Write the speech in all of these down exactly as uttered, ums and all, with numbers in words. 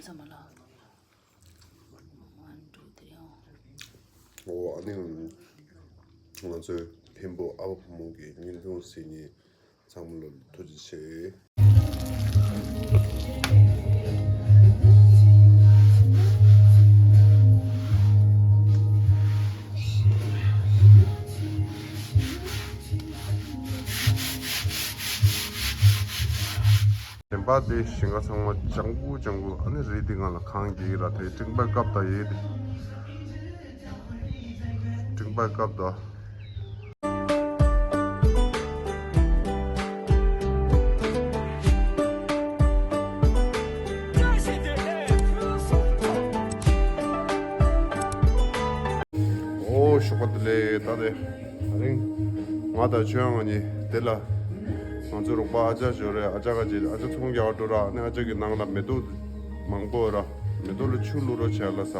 ཚང་མ་ལ། One, two, three, ཨོ། ཨོ། ཨ་ནི་ང་ཚོའི་འཕན་པོ་ཨ་བ་བུ་མོ་གི་བརྙན་ཐུང་གཟིགས་མཁན་ཚང་མ་ལ་ཐུགས་རྗེ་ཆེ། གཞན་པ་དེ་ཞིང་ཁ་ཚང་མ་ལྗང་ཁུ་ལྗང་ཁུ། ཨ་ནི་རི་དེ་སྒང་ལ་གངས་རྒྱག་གི་ར། དེ་སྤྲིན་པ་བཀབ་ད་ཡེ་དེ། སྤྲིན་པ་བཀབ་ད། ཨོ། ཞོགས་པ་བདེ་ལེགས། ད་དེ་ཨ་རིང་ང་དང་ཆོས་དབྱངས་གཉིས་དེ་ལ། ང་ཚོའི་རོགས་པ་ཨ་ཅག་ཞོ་རེད། ཨ་ཅག་ག་ཅི། ཨ་ཅག་ཚོང་རྒྱག་འགྲོ་ར། ཨ་ནི་ཨ་ཅག་གི་ནང་ལ་མེ་ཏོག་མང་པོ་ར། མེ་ཏོག་ལ་ཆུ་བླུག་རོགས་བྱས་ལ་ས།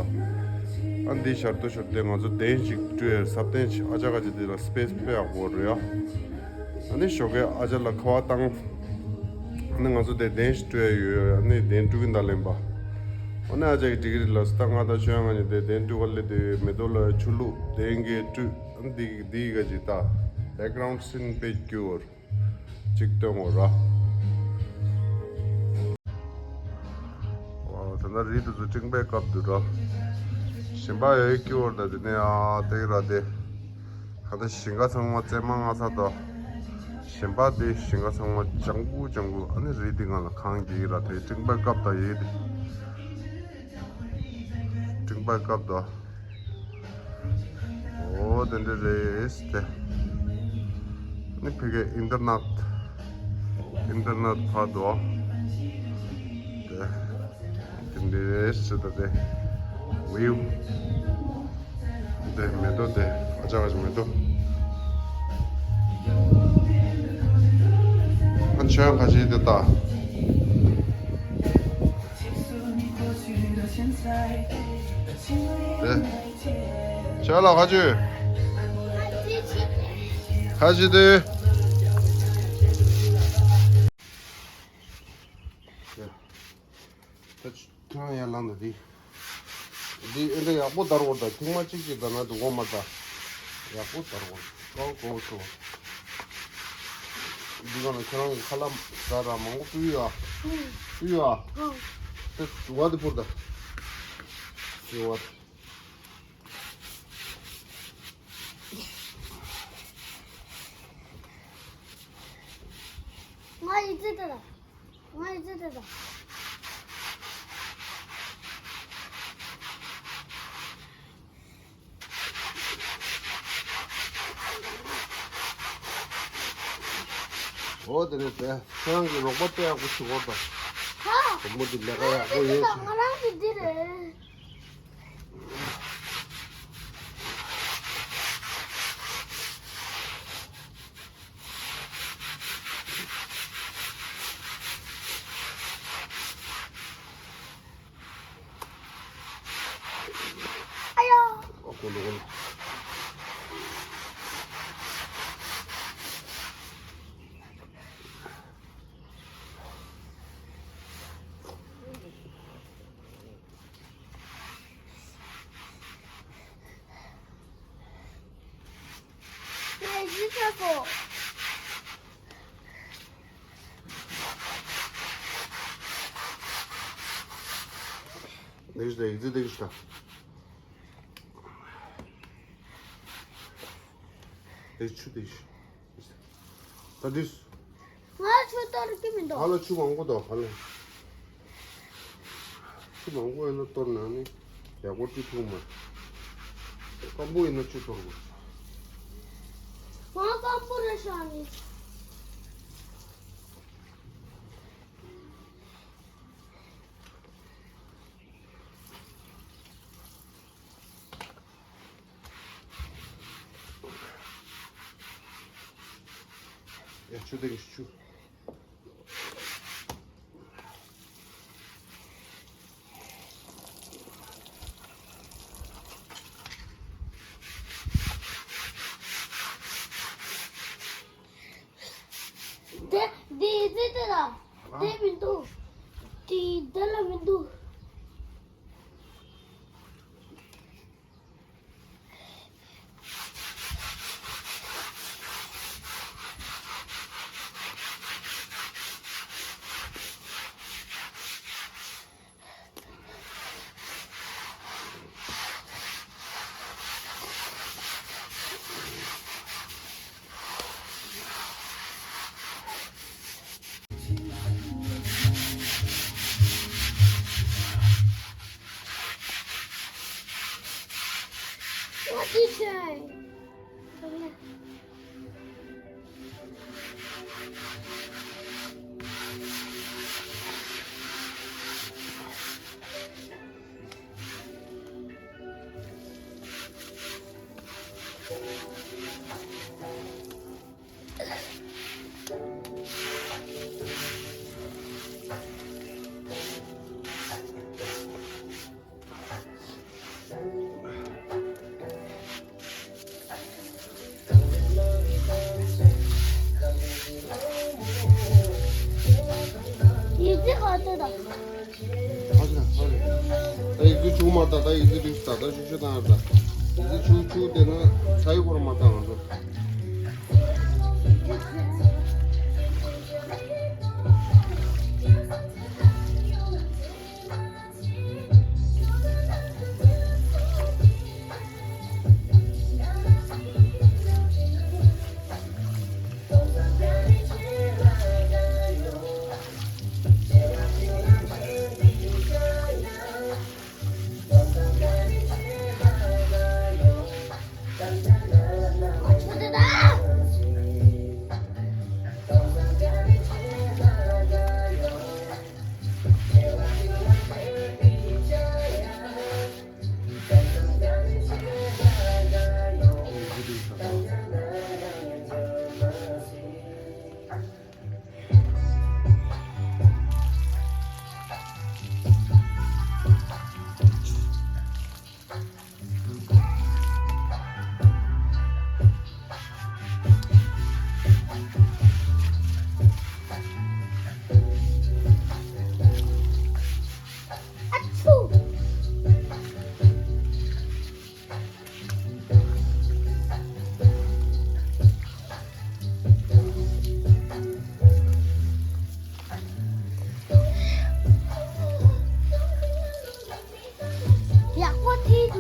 ཨ་འདི་ཞར་དུ་ཞོར་དེ་ང་ཚོ་གདན་ཞིག་སྤྲོད་ཡ། ས་གདན་ཞིག། ཨ་ཅག་ག་ཅི་དེ་ལ་སི་པེ་སི་དཔེ་ཡག་པོ་རེད་ཡ། ཨ་ནི་ཞོགས་ཀས་ཨ་ཅག་ལ་ཁ་བ་བཏང་། ཨ་ནི་ང་ཚོ་དེ་གདན་ཞིག་སྤྲོད་ཡ་ཡོད། ཨ་ནི་གདན་སྤྲོད་ཀྱིན་ད་ལེན་པ། ཨ་ནི་ཨ་ཅག་གི་འགྲིག་གི་རེད་ལ་ས། ད་ང་དང་ཆོས་དབྱངས་གཉིས་དེ་གདན་སྤྲོད་ག་ལེ་དེ་མེ་ཏོག་ལ་ཆུ་བླུག། གདན་གྱི་སྤྲོད། ཨ་ནི་འདི་འདི་ག་ཅི། ད་བེག་གྷ་རའུན་ཌི་སིན་དཔེ་སྐྱིད་པོ་རེད། གཅིག་སྟོན་དགོས་ར། ཨོ། ད་ལྟ་རི་དེ་ཚོ་སྤྲིན་པའི་སྐབས་འདུག་ར། ཞིང་པ་ཡོད་སྐྱིད་པོ་རེད། ད་དེ་ནས་ཨ་དེ་གི་ར་དེ། ད་ལྟ་ཞིང་ཁ་ཚང་མ་བཙན་མ་ང་ཚ་དོ། ཞིང་པ་དེ་ཞིང་ཁ་ཚང་མ་ལྗང་ཁུ་ལྗང་ཁུ། ཨ་ནི་རི་དེ་སྒང་ལ་གངས་རྒྱག་གི་ར། དེ་སྤྲིན་པའི་སྐབས་ད་ཡེ་དེ། སྤྲིན་པའི་སྐབས་ད། ཨོ། དེ་འདྲ་རེད་དེ། ནི་ཕ་གིའི་ཨིན་ཊར་ནེཊ། ཨིན་ཊར་ནེཊ་ཕར་འདུག་ཨ། དེ། དེ་འདྲ་རེད་ཟེར། ད་དེ་ཝིའུ། དེ་མེ་ཏོག་དེ། ཨ་ཅག་ག་ཅི་མེ་ཏོག། ཨ་ཆོས་ཁ་ཆེ་དེ་ད། དེ། ཆོས་ལ་ཁ་ཆེ། ཁ་ཆེ་དེ། ད་ཁྱོད་རང་ཡར་ལངས་དང་། འདི་འདི་ཨེ་འདྲ་ཡག་པོ་བསྡར་དགོས། ད་ཐེངས་མ་གཅིག་གཅིག་བསྡར་ན་འདུག་གོ་མ། ད་ཡག་པོ་བསྡར་དགོས། ཀའོ་ཀའོ་ཤོ། འདི་ག་ན་ཁྱོད་རང་གི་ཁ་ལག་ཟ་ར་མང་པོ་ཕུལ་ཡོད་ཨ། ཕུལ་ཡོད་ཨ། དེ་བ་དེ་ཕུར་ད། དེ་བ། ང་ཡི་ཙི་ཏི་ད། ང་ཡི་ཙི་ཏི་ད། འོ་དེ་རེད་པས། ཁྱེད་རང་གི་རོགས་པ་དཔེ་ཡག་པོ་བྱེད་དགོས་པ། ཧ། བུ་མོ་འདི་ལས་ཀ་ཡག་པོ་ཡོད། ང་རང་གི་འདི་རེད། ཨ་ཡོ། ཨ་ཀོ་ལོ་ཀོ་ལོ། ང་ཡི་ཙི་ཏི་ད། འདི་ཞིག་ད། ཡི་ཙི་འདི་ཞིག་ད། འདི་ཆུ་འདི་ཞིག་ད་འདི། ང་ཆུ་གཏོར་གྱི་མི་འདུག་ང་ལ་ཆུ་མང་པོ་འདུག་ང་ལ་ཆུ་མང་པོ་ཡོད་ན་གཏོར་ན་ནི་ཡག་པོ་བཀྲུ་ཐུབ་མ། སྐམ་པོ་ཡིན་ན་ཆུ་གཏོར་དགོས། ང་སྐམ་པོ་རེད་ཤག་ནི། ཡ་ཆུ་དེ་གི་ཆུ། དེ་དེ་དེ་དེ་ལ་དེ་མི་འདུག་དེ་དེ་ལ་མི་འདུག Teacher. ཡིག་ཚད་ག་ཚོད་དང་། ཧ་ཅང་ཧ་ལས། ད་ཡིག་ཚད་ཆུང་མ་ད་ད་ཡིག་ཚད་དུས་ད་ད་ཆུ་ཆུ་བཏང་ཡ་ད། ཡིག་ཚད་ཆུང་ཆུང་དེ་ན་ཚ་ཡི་སྐོར་མ་བཏང་ང་ཚོ། ཡག་པོ་ཐིག་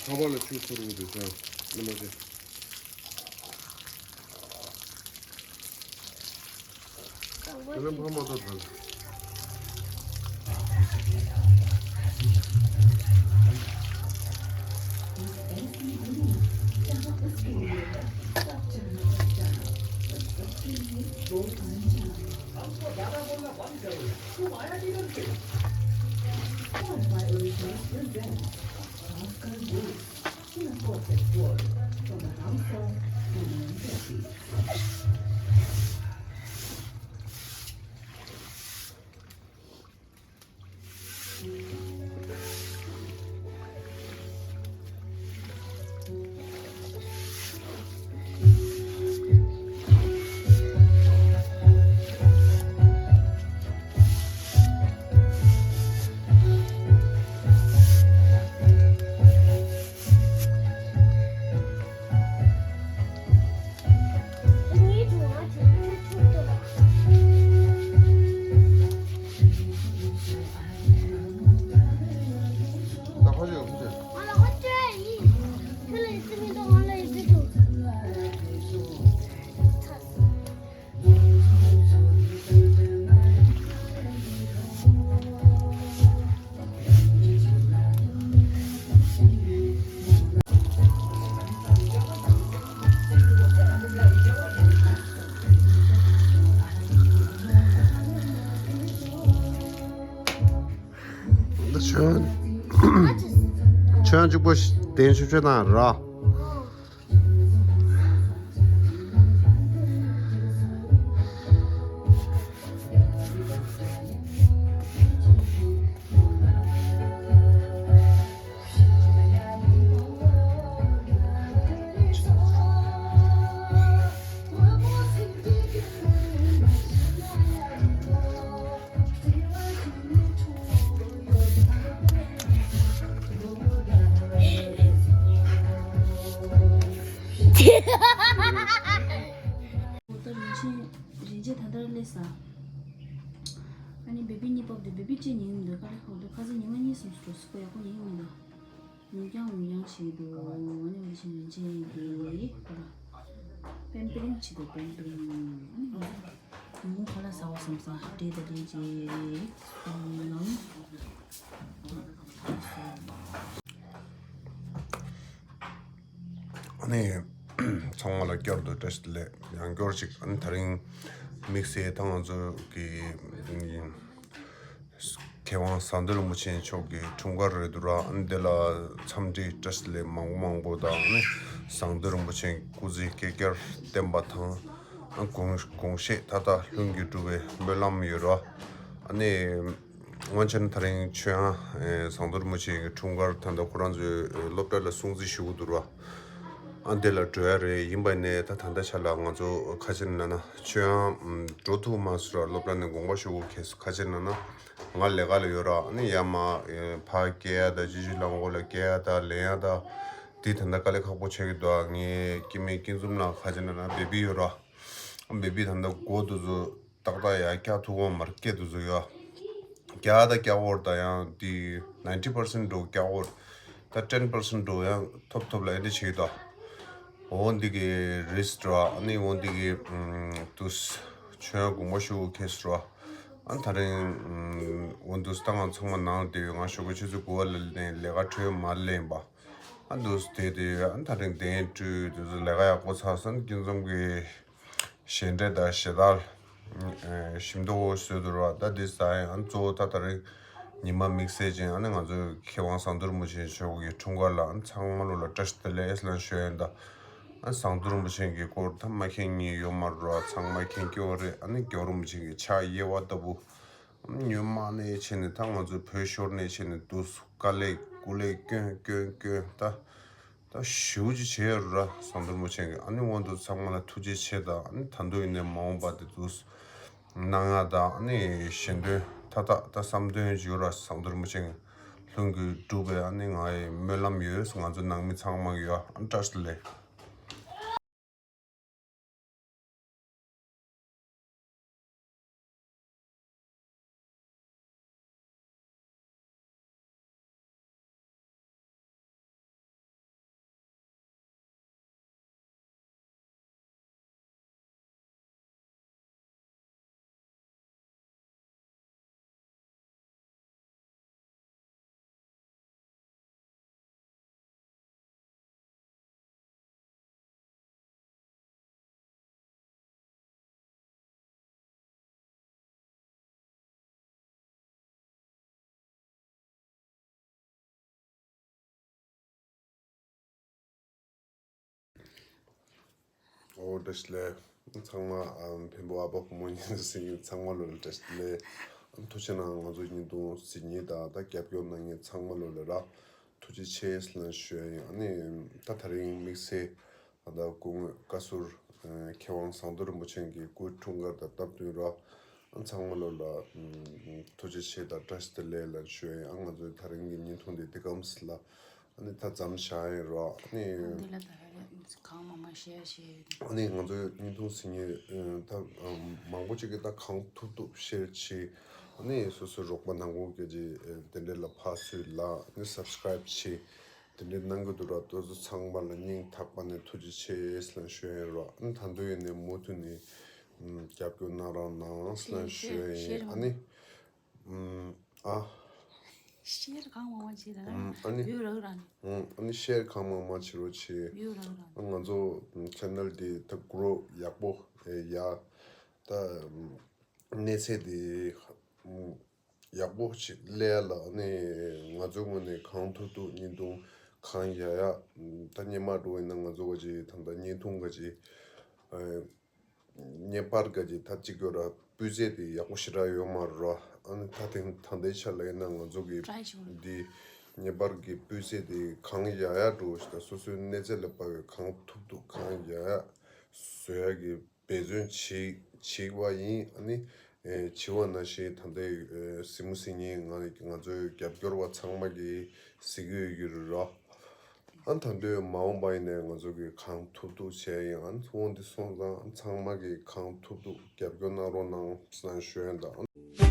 ཁ་པར་ལ་ཆུ་ཚུར་འོང་དུས་ཀྱང་ནི་མ་བྱེད། དེ་ནི་ཕ་མ་ཏོ་དང་། ཁྱོད་ཁྱོད་གཅིག་པོ་ཞིག་ བརྟན་ཤོས་ཤོས་དང་ར། ད་རིན་ཆེན་རིན་ཆེན་ད་ལྟར་སླེབས་ས། ཨ་ནི་བེ་བི་གཉིས་ཕབ་དེ་བེ་བི་གཅིག་ཉན་གི་འདུག་དཀའ་ལས་ཁག་འདུག་ཁ་སང་ཉི་མ་གཉིས་གསུམ་ཞིག་འགྲོ་སྲིད་པ་ཡག་པོ་ཉན་གི་མི་འདུག་ངུ་རྐྱང་ངུ་རྐྱང་བྱེད་ཀྱི་འདུག་ཨ་ནི་འོ་དེ་བཞིན་རིན་ཆེན་གྱིས་ཁོ་ལ་པེམ་པེ་རིང་བྱེད་འདུག་པེམ་པེ་རིང་། ཨ་ནི་ངུ་ཁ་ལག་ཟ་བ་བསམ་ས་འདྲེ་དང་འདྲེ་བྱེད་སོང་ནམ། ཨ་ནི་ཚང་མ་ལ་བསྐྱར་དུ་བཀྲ་ཤིས་བདེ་ལེགས། ཡང་བསྐྱར་ཅིག་ཨ་ནི་དེ་རིང་དམིགས་བསལ་ད་ང་ཚོ་གི་མཁས་དབང་ཟམ་གདོང་རིན་པོ་ཆེ་མཆོག་གི་འཁྲུངས་སྐར་རེད་འདུག་ར། ཨ་ནི་དེ་ལ་འཚམས་འདྲི་བཀྲ་ཤིས་བདེ་ལེགས་མང་པོ་མང་པོ་དང་། ཨ་ནི་ཟམ་གདོང་རིན་པོ་ཆེ་སྐུ་ཚེ་བསྐལ་བསྐལ་བརྟན་པ་དང་། ཨ་དགོངས་དགོངས་བཞེད་མཐའ་དག་ལྷུན་གྱིས་གྲུབ་པའི་སྨོན་ལམ་ཡོད་ར། ཨ་ནི་སྔོན་ཆད་དེ་རིང་ཆོས་དབྱངས་ཨེ་ཟམ་གདོང་རིན་པོ་ཆེ་གི་འཁྲུངས་སྐར་ད་ལྟ་ཁོ་རང་ཚོའི་ཨེ་སློབ་གྲྭ་ལ་སྲུང་བརྩི་ཞུ་གི་འདུག་ར། ཨ་འདི་ལ་འགྲོ་ཡ་རེད། ཡིན་པ་ནས་ད་ད་ལྟ་ཆ་ལ་ང་ཚོ་ཁ་ཆེ་ན་ན་ཆོས་དབྱངས་ཨམ་འགྲོ་ཐུབ་མ་སོང་ར། སློབ་གྲྭ་ནས་དགོངས་པ་ཞུ་དགོས་ཁེལ་སོང་། ཁ་ཆེ་ན་ན་ང་ལས་ཀ་ལ་ཡོད་ར། ཨ་ནི་ཡར་མར་ཨེ་ཕར་སྐྱེལ་ཡ་ད་ཅི་ཅི་ལ་མགོ་ལ་སྐྱེལ་ཡ་ད་ལེན་ཡ་ད་དེ་ད་ལྟ་དཀའ་ལས་ཁག་པོ་ཆགས་ཀྱི་འདུག་ངའི་སྐྱེ་དམན་སྐྱིད་འཛོམས་ལགས་ཁ་ཆེ་ན་ན་བེ་བི་ཡོད་ར། ཨ་བེ་བི་ད་ལྟ་མགོ་དེ་ཚོ་ཏག་ཏག་ཡར་བཀྱག་ཐུབ་ཀྱི་མ་རེད། སྐེ་དེ་ཚོ་ཡོད། བཀྱག་ད་བཀྱག་འོར་ད་ཡང་དེ་ninety percent་འགྲོ་བཀྱག་འོར། ད་ten percent་འགྲོ་ཡང་ཐོབ་ཐོབ་ལ་ཨེ་འདྲ་བྱེད་ད། འོ་འདི་གི་རེས་འགྲོ། ཨ་ནི་འོ་འདི་གི་ཨམ་དུས་ཆོས་དགོངས་པ་ཞུ་ཁེལ་འགྲོ། ཨ་ད་རིང་ཨམ་འོ་འདུག་སྟངས་ཚང་མ་ནང་དེ་ང་ཞོགས་པ་ཆུ་ཚོད་དགུ་པ་ལ་ནས་ལས་ཀ་གྲོལ་མ་ལེན་པ། ཨ་འདུག་དེ་དེ་ཨ་ད་རིང་གདན་སྤྲུལ་དུས་ཚོད་ལས་ཀ་ཡག་པོ་ཚར་སོང་། སྐྱིད་འཛོམས་ཀྱི་ཞལ་འབྲས་དང་ཞལ་ཏ་ཞིམ་མདོག་བཟོས་འདུག་ར། ད་འདི་ཟ་ཡང་གཙོ་བོ་ད་ད་རེས་ཉི་མ་དམིགས་བསལ་ཅན། ཨ་ནི་ང་ཚོའི་མཁས་དབང་ཟམ་གདོང་རིན་པོ་ཆེ་མཆོག་གི་འཁྲུངས་སྐར་ལ་ཨ་ཚང་མ་ལོ་ལ་བཀྲ་ཤིས་བདེ་ལེགས་ལ་ཞུ་ཡ་ཡིན། ད་ཨ་ཟམ་གདོང་རིན་པོ་ཆེ་གི་སྐོར་ད་མ་མཁྱེན་མཁན་ཡོད་མ་རེད་ར། ཚང་མ་མཁྱེན་གྱི་ཡོད་རེད། ཨ་ནི་རྒྱལ་བ་རིན་པོ་ཆེ་གི་ཕྱག་གཡས་པ་ལྟ་བུ། ཨ་ནི་ཉོན་མ་ནས་བྱས་ནས་ད་ང་ཚོ་བོད་ཤོར་ནས་བྱས་ནས་འདུག་དཀའ་ལས་སྐུ་ལས་སྐྱོན་སྐྱོན་སྐྱོན་ད། ད་ཞེ་པོ་ཅིག་བྱས་ཡོད་ར་ཟམ་གདོང་རིན་པོ་ཆེ་གིས། ཨ་ནི་དབང་དུ་ཚང་མ་ལ་ཐུགས་རྗེ་ཆེ་དང་། ཨ་ནི་ད་དུང་ཡིན་ནའི་མ་འོངས་པ་དེ་ཚོ་གནང་ཡ་དང་། ཨ་ནི་ཞལ་འདོན་མཐའ་དག་ད་བསམ་དོན་ཅིག་ཡོད་ར་ཟམ་གདོང་རིན་པོ་ཆེ་གིས་ལྷུན་གྱིས་གྲུབ་པའི་ཨ་ནི་ང་ཡི་སྨོན་ལམ་ཡོད། ང་ཚོ་ནང་མི་ཚང་མ་གི་ཡོད། ཨ་ནི་བཀྲ་ཤིས་བདེ་ལེགས། ཨོ་བཀྲ་ཤིས་བདེ་ལེགས། ཚང་མ་ཨམ་འཕན་པོ་ཨ་ཕ་བུ་མོ་ཉིན་ཟིན་ཚང་མ་ལོ་ལ་བཀྲ་ཤིས་བདེ་ལེགས། ཨམ་ཐུགས་རྗེ་གནང་། ང་ཚོ་བརྙན་ཐུང་གཟིགས་མཁན་དང་ད་རྒྱབ་སྐྱོར་གནང་མཁན་ཚང་མ་ལོ་ལ་ར་ཐུགས་རྗེ་ཆེ་ལབ་ཞུ་ཡ་ཡིན། ཨ་ནི་ད་ད་རིང་དམིགས་བསལ་ད་ལྟ་སྐུ་ངོ་བཀའ་ཟུར་མཁས་དབང་ཟམ་གདོང་རིན་པོ་ཆེ་གི་སྐུ་འཁྲུངས་སྐར་དང་སྟབས་བསྟུན་ར། ཨ་ཚང་མ་ལོ་ལ་ཐུགས་རྗེ་ཆེ་དང་བཀྲ་ཤིས་བདེ་ལེགས་ལབ་ཞུ་ཡ་ཡིན། ཨ་ང་ཚོའི་ད་རིང་གི་བརྙན་ཐུང་འདི་འདི་གམ་སི་ལ། ཨ་ནི་ད་མཚམས་བཞག་ཡིན་རོགས། ཨ་ནི་འདི་ལ་ད་གང་མང་མང་བཤད་བཤད་ཡོད། ཨ་ནི་ང་ཚོའི་བརྙན་ཐུང་གཟིགས་མཁན་ད་མང་པོ་ཅིག་གིས་ད་གང་ཐུབ་ཐུབ་ཤེར་བྱེད། ཨ་ནི་སོ་སོའི་རོགས་པ་ནང་ཁུལ་སྐད་ཆ་དེ་འདྲས་ལ་ཕར་ཚུར་ལ་ཨ་ནི་སབ་སི་ཀ་རེབ་བྱེད། དེ་འདྲས་གནང་གི་འདུག་ར། དེ་ཚོ་ཚང་མ་ལ་སྙིང་ཐག་པ་ནས་ཐུགས་རྗེ་ཆེ་ལབ་ཞུ་ཡ་ཡིན་རོགས། ཨ་ནི་ད་དུང་ཡིན་ནའི་མུ་མཐུད་ནས་རྒྱབ་སྐྱོར་གནང་རོགས་གནང་ལབ་ཞུ་ཡ་ཡིན། ཨ་ནི་ཨ། ཤེར་གང་མང་མང་བྱེད་ར། ཨ་ནི་ཡོད་ར་ར་ནི། ཨ་ནི་ཤེར་གང་མང་མང་བྱེད་རོགས་བྱེད། ཡོད་ར་ར་ནི། ང་ཚོ་ཆེ་ནལ་འདི་ད་གུ་རོ་ཡག་པོ་ཡ་ད་གནས་ཚད་འདི་ཡག་པོ་ཞིག་སླེབས་ལ་ནི་ང་ཚོའི་ངོས་ནས་གང་ཐུབ་ཐུབ་བརྙན་ཐུང་ གང་ཡག་ཡག་ད་སྔོན་མ་འདྲ་བོ་ཡིན་ན་ང་ཚོ་ག་ཅིག་ད་ལྟ་བརྙན་ཐུང་ག་ཅིག་ཨ་ངེས་པར་ག་ཅིག་ད་གཅིག་གྱུར་ར་སྤུས་ཚད་དེ་ཡག་པོ་ཞེ་དྲག་ཡོད་མ་རེད་ར། ཨ་ནི་ད་ཐེངས་ད་ལྟའི་ཆ་ལ་ཡིན་ན་ང་ཚོ་གི་ཊ་རའི་བྱུང་། འདི་ངེས་པར་གྱི་སྤུས་ཚད་དེ་གང་ཡག་ཡག་འདྲ་བོ་ཞིག་དང་སོ་སོའི་གནས་ཚད་ལ་དཔག་པའི་གང་ཐུབ་ཐུབ་གང་ཡག་ཡག་བཟོ་ཡག་གི་འབད་བརྩོན་བྱེད་བྱེད་པ་ཡིན། ཨ་ནི་ཨེ་བྱེད་པ་ནང་བཞིན་ད་ལྟའི་ཨེ་གཟིགས་མོ་གཟིགས་མཁན་ང་ང་ཚོའི་རྒྱབ་སྐྱོར་བ་ཚང་མ་གིས་གཟིགས་ཀྱི་ཡོད་ཀྱི་རེད་ར། ཨ་ད་འདོད་མ་འོངས་པ་ཡིན་ནའི་ང་ཚོ་གིས་གང་ཐུབ་ཐུབ་བྱས་ཡིན། ཨ་ཚོང་འདི་སོང་ཙང་ཚང་མ་གིས་གང་ཐུབ་ཐུབ་རྒྱབ་སྐྱོར་གནང་རོགས་གནང་ཟེར་ཞུ་ཡ་ཡིན། ད་